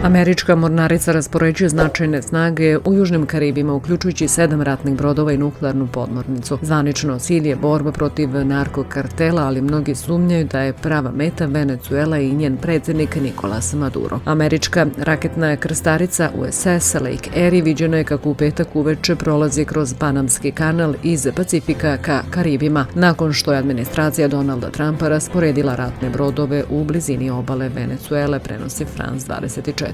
Američka mornarica raspoređuje značajne snage u Južnim Karibima, uključujući 7 ratnih brodova i nuklearnu podmornicu. Zvanično cilj je borba protiv narkokartela, ali mnogi sumnjaju da je prava meta Venezuela i njen predsjednik Nicolas Maduro. Američka raketna krstarica USS Lake Erie viđeno je kako u petak uveče prolazi kroz Panamski kanal iz Pacifika ka Karibima, nakon što je administracija Donalda Trumpa rasporedila ratne brodove u blizini obale Venezuele, prenosi France 24.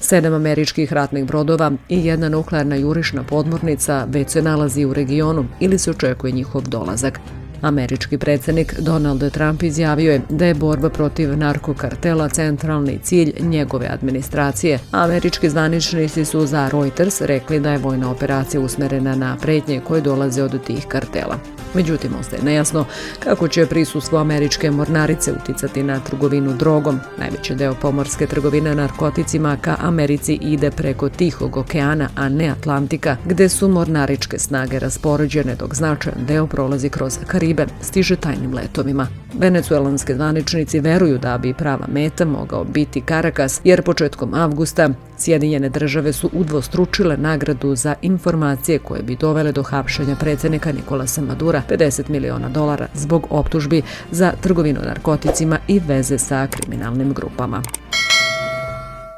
7 američkih ratnih brodova i jedna nuklearna jurišna podmornica već se nalazi u regionu ili se očekuje njihov dolazak. Američki predsjednik Donald Trump izjavio je da je borba protiv narkokartela centralni cilj njegove administracije. Američki zvaničnici su za Reuters rekli da je vojna operacija usmerena na pretnje koje dolaze od tih kartela. Međutim, ostaje nejasno kako će prisustvo američke mornarice uticati na trgovinu drogom. Najveći deo pomorske trgovine narkoticima ka Americi ide preko Tihog okeana, a ne Atlantika, gde su mornaričke snage raspoređene, dok značajan deo prolazi kroz Karibe, stiže tajnim letovima. Venezuelanski zvaničnici veruju da bi prava meta mogao biti Karakas, jer početkom avgusta Sjedinjene države su udvostručile nagradu za informacije koje bi dovele do hapšenja predsjednika Nicolasa Madura, $50 miliona zbog optužbi za trgovinu narkoticima i veze sa kriminalnim grupama.